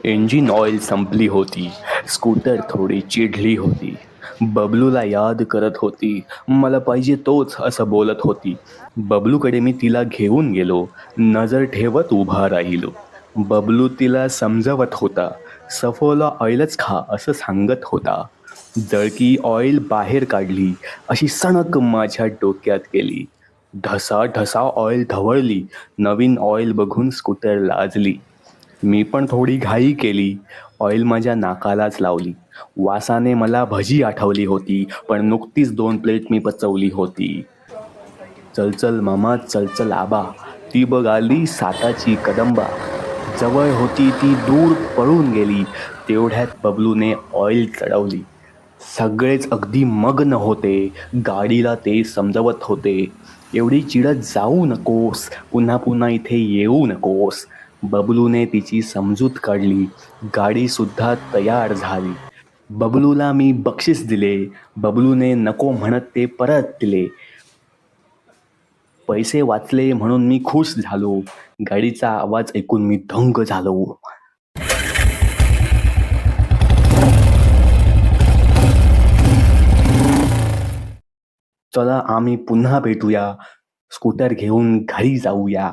Engine oil संपली होती. Scooter थोडी चिडली होती. बबलूला याद करत होती. मला पाहिजे तोच असं बोलत होती. बबलूकडे मी तिला घेऊन गेलो. नजर ठेवत उभा राहिलो. बबलू तिला समजवत होता. सफोला ऑइलच खा असं सांगत होता. जळकी ऑइल बाहेर काढली. अशी सणक माझ्या डोक्यात गेली. ढसा ढसा ऑइल ढवळली. नवीन ऑइल बघून स्कूटर लाजली. मी पण थोडी घाई केली. ऑइल माझ्या नाकालाच लावली. वासाने मला भजी आठवली होती, पण नुकतीच 2 प्लेट मी पचवली होती. चल चल मामा, चल चल आबा, ती बघ आली साताची कदंबा. जवळ होती ती दूर पळून गेली. तेवढ्यात बबलूने ऑइल चढवली. सगळेच अगदी मग्न होते. गाडीला ते समजवत होते, एवढी चिडत जाऊ नकोस, पुन्हा पुन्हा इथे येऊ नकोस. बबलूने तिची समजूत काढली. गाडीसुद्धा तयार झाली. बबलूला मी बक्षीस दिले. बबलूने नको म्हणत ते परत दिले. पैसे वाचले म्हणून मी खुश झालो. गाडीचा आवाज ऐकून मी दंग झालो. चला आम्ही पुन्हा भेटूया. स्कूटर घेऊन घरी जाऊया.